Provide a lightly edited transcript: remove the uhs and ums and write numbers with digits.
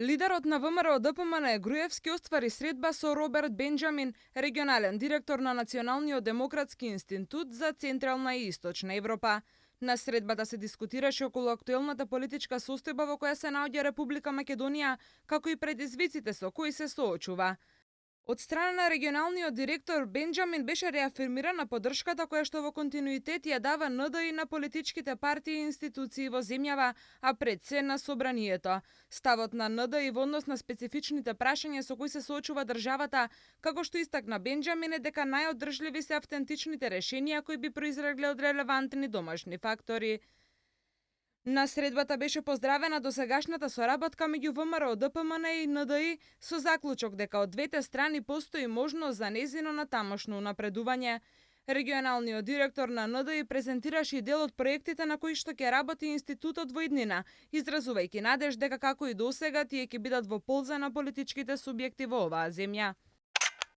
Лидерот на ВМРО-ДПМН Груевски оствари средба со Роберт Бенџамин, регионален директор на Националниот демократски институт за Централна и Источна Европа. На средбата се дискутираше околу актуелната политичка состојба во која се наоѓа Република Македонија, како и предизвиците со кои се соочува. Од страна на регионалниот директор Бенџамин беше реафирмирана поддршката која што во континуитет ја дава НДИ на политичките партии и институции во земјава, а пред се на собранието. Ставот на НДИ во однос на специфичните прашања со кои се соочува државата, како што истакна Бенџамин, е дека најодржливи се автентичните решенија кои би произлегле од релевантни домашни фактори. На средбата беше поздравена досегашната соработка меѓу ВМРО, ДПМН и НДИ со заклучок дека од двете страни постои можност за незино натамошно напредување. Регионалниот директор на НДИ презентираше и дел од проектите на кои што ќе работи институтот во иднина, изразувајќи надеж дека како и досега тие ќе бидат во полза на политичките субјекти во оваа земја.